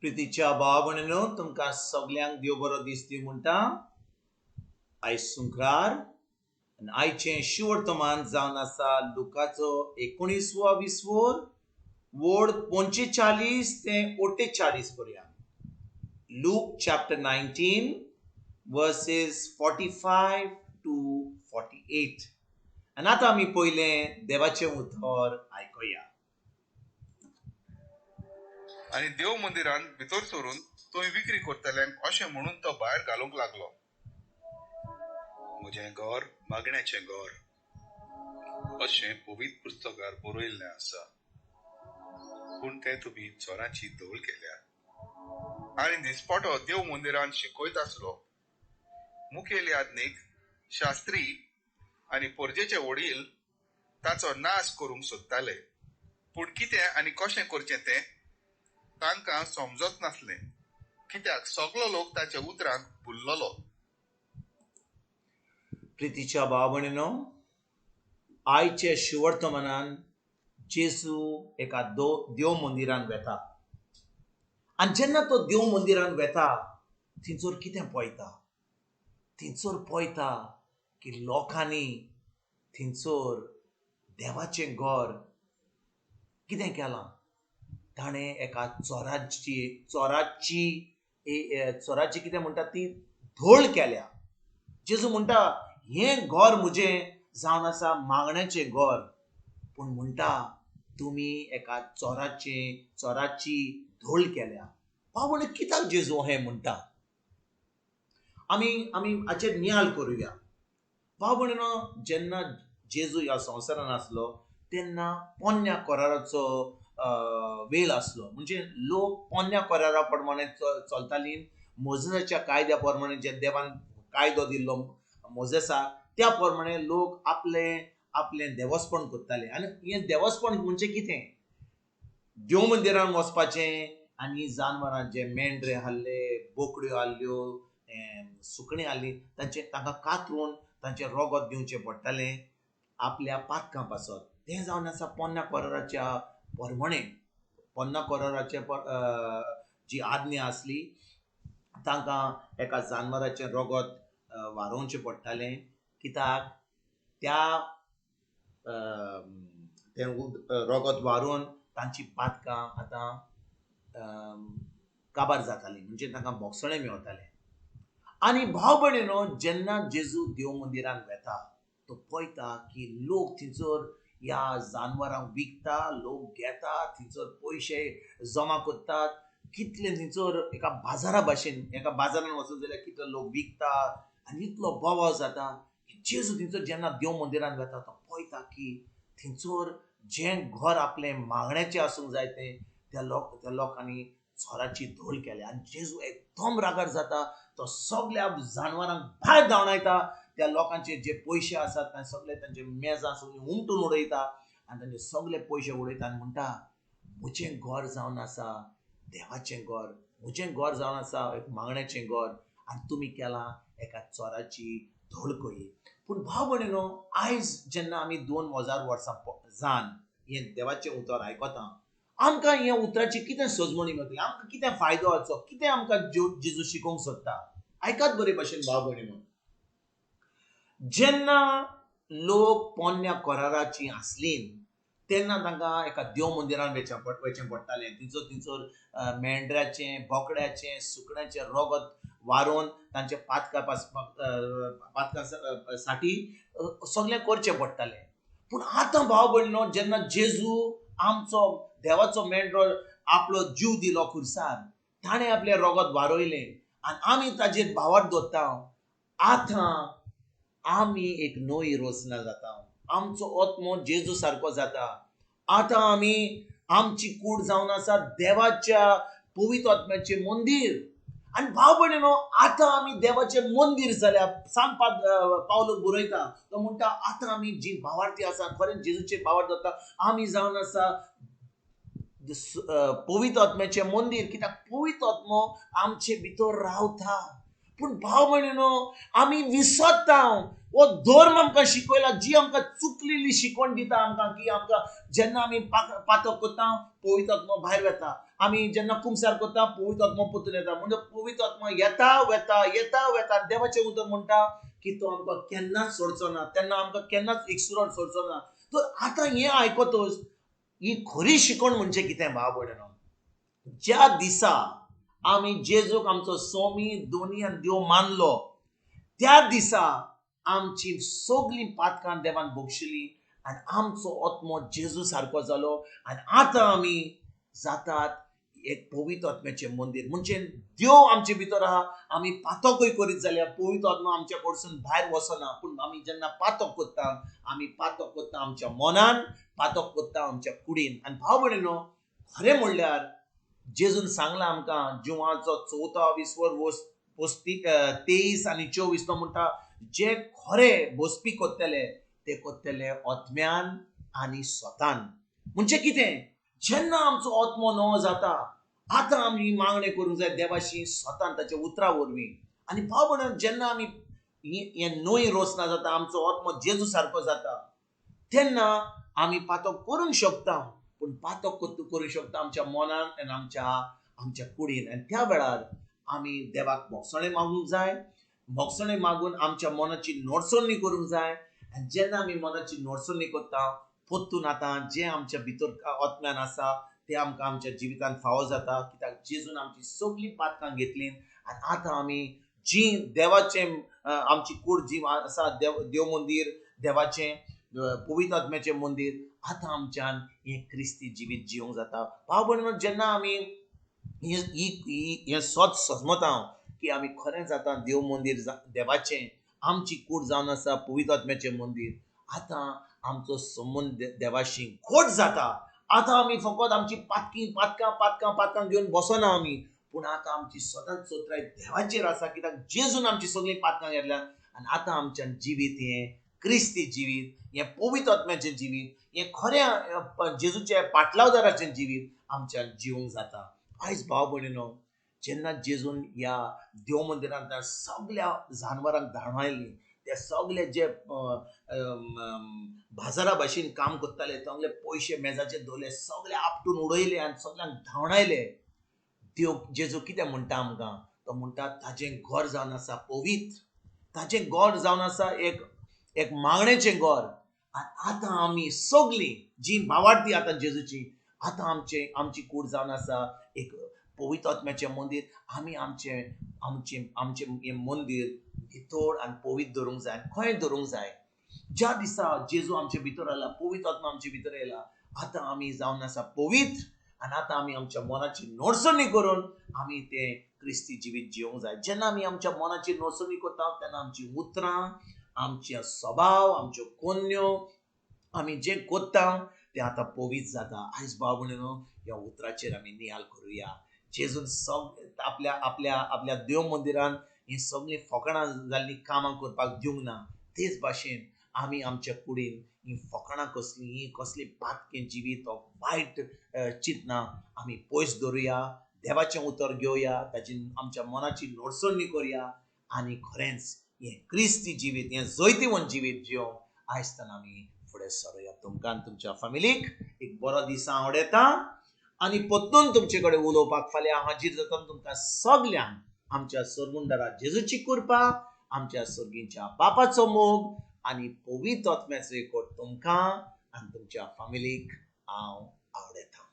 प्रितीच्या भाव भयणीनो, तुमकां सगल्यांक देव बरो दीस दी म्हणटा. आयज सुंक्रार आनी आयचें शिवर्तमान जावन आसा लुकाचो 19वो विस्वोर वोड 45 ते 48 पर्यंत. Luke chapter 19 verses 45 to 48. आनी आतां आमी पयलें देवाचें उतर आयकुया. आनी देव मंदिरांत भितर सरून थंय विक्री करतल्यांक अशें म्हणून तो भायर घालूंक लागलो, म्हजें घर मागण्याचें घर अशें पवित्र पुस्तकार बरयल्लें आसा, पूण तें तुमी चोरांची धोल केल्या. आनी दिसपटो देव मंदिरांत शिकयत आसलो. मुखेल याज्ञीक, शास्त्री आनी परजेचे वडील ताचो नाश करूंक सोदताले, पूण कितें आनी कशें करचें तें तांकां समजत नासलें, कित्याक सगलो लोक ताच्या उतरांक भुल्ललो. प्रितीच्या भाव भयणीनो, आयचे शिवर्तमानान जेजू एका देव मंदिरान वेता आनी जेन्ना तो देव मंदिरान वेता थंयसर कितें पळयता? थंयसर पळयता की लोकांनी थंयसर देवाचें घर कितें केलां, ताणें एका चोराची चोराची चोराची कितें म्हणटा ती धोळ केल्या. जेजू म्हणटा हें घर म्हजें जावन आसा मागण्याचें घर, पूण म्हणटा तुमी एका चोराची धोळ केल्या. बाबा कित्याक जेजू हें म्हणटा? आमी आमी हाचेर नियाळ करुया. भाव भयणीनो, जेन्ना जेजू ह्या संवसारान आसलो तेन्ना पोन्न्या कराराचो वेळ आसलो, म्हणजे लोक पोन्न्या करारा प्रमाणे चलताली. मोजेसाच्या कायद्या प्रमाणे, जे देवान कायदो दिल्लो मोजेसाक त्या प्रमाणे लोक आपले आपलें देवस्पण करताले. आनी हें देवस्पण म्हणजे कितें? देव मंदिरान वचपाचें आनी जानवरां जे मेंढरे हाडले, बोकड्यो हाडल्यो, सुकणीं हाडलीं, तांचें तांकां कातरून तांचें रोगत दिवचें पडटालें आपल्या पातकां पासत. तें जावन आसा पोन्न्या कराराच्या प्रमाणे. पोन्न्या कराराचे जी आज्ञा आसली तांकां एका जानवराचें रोगत वारोवचें पडटालें, कित्याक त्या तें रोगत वारोवन तांची पातकां आतां काबार जातालीं, म्हणजे तांकां बोगसणें मेवतालें. आनी भाव भयणीनो, जेन्ना जेजू देव मंदिरान वेता तो पळयता की लोक थंयसर ह्या जानवरांक विकता, लोक घेता, थंयसर पयशे जमा करतात. कितले थंयसर एका बाजारा भाशेन, एका बाजारान वचत जाल्यार कितले लोक विकता आनी इतलो बोवाळ जाता की जेजू थंयसर जेन्ना देव मंदिरान वेता तो पळयता की थंयसर जें घर आपलें मागण्याचें आसूंक जाय तें त्या लोकांनी चोराची धोल केल्या. आनी जेजू एकदम रागार जाता, तो सगल्या जानवरांक भायर धांवडायता, त्या लोकांचे जे पयशे आसात ते सगळे तांचे मेजां सगळीं उमटून उडयता आनी तांचे सगळे पयशे उडयता आनी म्हणटा म्हजें घर जावन आसा देवाचें घर, म्हजें घर जावन आसा एक मागण्याचें घर आनी तुमी केलां एका चोराची धोल कही. पूण भाव भयणीनो, आयज जेन्ना आमी 2000 वर्सां जान हें देवाचें उतर आयकता, आमकां ह्या उतराची कितें सजमणी मेळटली, आमकां कितें फायदो जावचो, कितें आमकां जेजू शिकोवंक सोदता? आयकात बरे भाशेन भाव भयणीनो, जेन्ना लोक पोन्न्या कराराची आसली तेन्ना तांकां एका देव मंदिरान वचचें पडटालें. थंयसर थंयसर मेंढऱ्याचें, बोकड्याचें, सुकण्याचें रोगत वारोवन तांचे पातकां पातकां साठी सगळें करचें पडटालें. पूण आतां भाव भयणीनो, जेन्ना जेजू आमचो देवाचो मेंढरो आपलो जीव दिलो खुर्सार, ताणें आपलें रोगत वारयलें आनी आमी ताजेर भावार्थ दवरता. आतां आमी एक नवी रचना जाता, आमचो आत्मो जेजू सारको जाता. आतां आमी आमची कूड जावन आसा देवाच्या पवित्र आत्म्याचें मंदीर. आनी भाव भयणीनो, आतां आमी देवाचें मंदीर जाल्या. सांत पावलो बरयता, तो म्हणटा आतां आमी जी भावार्थी आसा, खरें जेजूचे भावार्थ दवरता, आमी जावन आसा पवित्र आत्म्याचें मंदीर, कित्याक पवित्र आत्मो आमचे भितर रावता. पूण भाव भयणीनो, आमी विसरता. हो धर्म आमकां शिकयला, जी आमकां चुकलेली शिकवण दिता आमकां की आमकां जेन्ना आमी पातक करता पवित्र आत्मो भायर वता, आमी जेन्ना कुमसार करता पवित्र आत्मो परतून येता. म्हणजे पवित्र आत्मो येता वता येता वता. देवाचें उतर म्हणटा की तो आमकां केन्नाच सोडचो ना, तेन्ना आमकां केन्नाच एकसुरो सोडचो ना. तर आतां हें आयकतच ही खरी शिकवण म्हणजे कितें भाव भयणीनो, ज्या दिसा आमी जेजूक आमचो स्वामी दोनी आनी देव मानलो त्या दिसा आमची सगळीं पातकां देवान बक्षिली आनी आमचो आत्मो जेजू सारको जालो आनी आतां आमी जातात एक पवित्र आत्म्याचें मंदीर. म्हणजे देव आमचे भितर आहा, आमी पातकूय करीत जाल्यार पवित्र आत्मो आमच्या कडसून भायर वचना. पूण आमी जेन्ना पातक करता, आमी पातक करता आमच्या मनान, पातक करता आमच्या कुडीन. आनी भाव भयणीनो, खरें म्हणल्यार जेजून सांगलां आमकां जुवाचो 4 20 23 आनी 24 तो म्हणटा, जे खरे बसपी करतले ते करतले आत्म्यान आनी स्वतान. म्हणजे कितें, जेन्ना आमचो आत्मो नवो जाता आतां आमी मागणें करूंक जाय देवाशी स्वतान ताच्या उतरा वरवीं. आनी भाव भयणीनो, जेन्ना आमी हें नवी रोसना जाता, आमचो आत्मो जेजू सारको जाता, तेन्ना आमी पातक करूंक शकता. पूण पातक करूंक शकता आमच्या मनान आनी आमच्या कुडीन. आनी त्या वेळार आमी देवाक भोगसणें मागूंक जाय, भोगसणें मागून आमच्या मनाची नोडसणी करूंक जाय. आनी जेन्ना आमी मनाची नोडसणी करता परतून आतां जें आमच्या भितर आत्म्यान आसा तें आमकां आमच्या जिवितांत फावो जाता, कित्याक जेजून आमची सगळीं पातकां घेतलीं. आनी आतां आमी जी देवाचें आमची कूड जी आसा देव मंदीर, देवाचें पवित्र आत्म्याचें मंदीर, आतां आमच्यान हें क्रिस्ती जिवीत जिवंक जाता. भाव भयणीनो, जेन्ना आमी हें सत समजता की आमी खरेंच आतां देव मंदीर देवाचें, आमची कूड जावन आसा पवित्र आत्म्याचें मंदीर, आतां आमचो संबंद देवाशी घट जाता. आतां आमी फकत आमची पातकी पातकां पातकां पातकां घेवन बसना आमी, पूण आतां आमची सदांच चतुराय देवाचेर आसा, कित्याक जेजून आमची सगळीं पातकां घेतल्या. आनी आतां आमच्या जिवीत हें क्रिस्ती जिवीत, हें पवित्र आत्म्याचें जिवीत, हें खऱ्या जेजूच्या पाटलावदाराचें जिवीत आमच्या जिवंक जाता. आयज भाव भयणीनो, जेन्ना जेजून ह्या देव मंदिरांत सगळ्या जानवरांक धांवडायलीं, ते सगळे जे बाजारा भाशेन काम करताले सगळे पयशे मेजाचेर दवरले, सगळे आपटून उडयले आनी सगळ्यांक धांवडायले. देव जेजू कितें म्हणटा आमकां, तो म्हणटा ताजें घर जावन आसा पवित्र, ताजें घर जावन आसा एक एक मागणेचें घर. आनी आतां आमी सगळीं जी भावार्थी आतां जेजूची, आतां आमचे आमची कूड जावन आसा एक पवित्र आत्म्याचें मंदीर. आमी आमचें आमचें आमचें हें मंदीर नितळ आनी पवित्र दवरूंक जाय. खंय दवरूंक जाय? ज्या दिसा जेजू आमचे भितर आयला, पवित्र आत्मा आमचे भितर आयला, आतां आमी जावन आसा पवित्र. आनी आतां आमी आमच्या मनाची नोडसणी करून आमी तें क्रिस्ती जिवीत जिवंक जाय. जेन्ना आमी आमच्या मनाची नोडसणी करता तेन्ना आमची उतरां, आमचे स्वभाव, आमच्यो कोन्यो, आमी जें करता तें आतां पवित्र जाता. आयज भाव भयणीनो, ह्या उतराचेर आमी नियाळ करुया. जेजून सग आपल्या आपल्या आपल्या देव मंदिरान हीं सगळीं फकाणां जाल्लीं कामां करपाक दिवंक ना. तेच भाशेन आमी आमच्या कुडीन हीं फकाणां कसलीं, हीं कसलीं पातकें जिवीत, वायट चिंतनां आमी पयस दवरुया. देवाचें उतर घेवया, ताची आमच्या मनाची नोडसणी करुया आनी खरेंच हें क्रिस्ती जिवीत, हें जैतिवंत जिवीत जिवंक आयज आमी फुडें सरुया. तुमकां आनी तुमच्या फॅमिलीक एक बरो दीस आवडटा आनी परतून तुमचे कडेन उलोवपाक फाल्यां हांव हाजीर जाता. तुमकां सगल्यांक आमच्या सरगुंडारा जेजूची कृपा, आमच्या सर्गीच्या बापाचो मोग आनी पवित्र आत्म्याचो एकवट तुमकां आनी तुमच्या फॅमिलीक हांव आवडटा.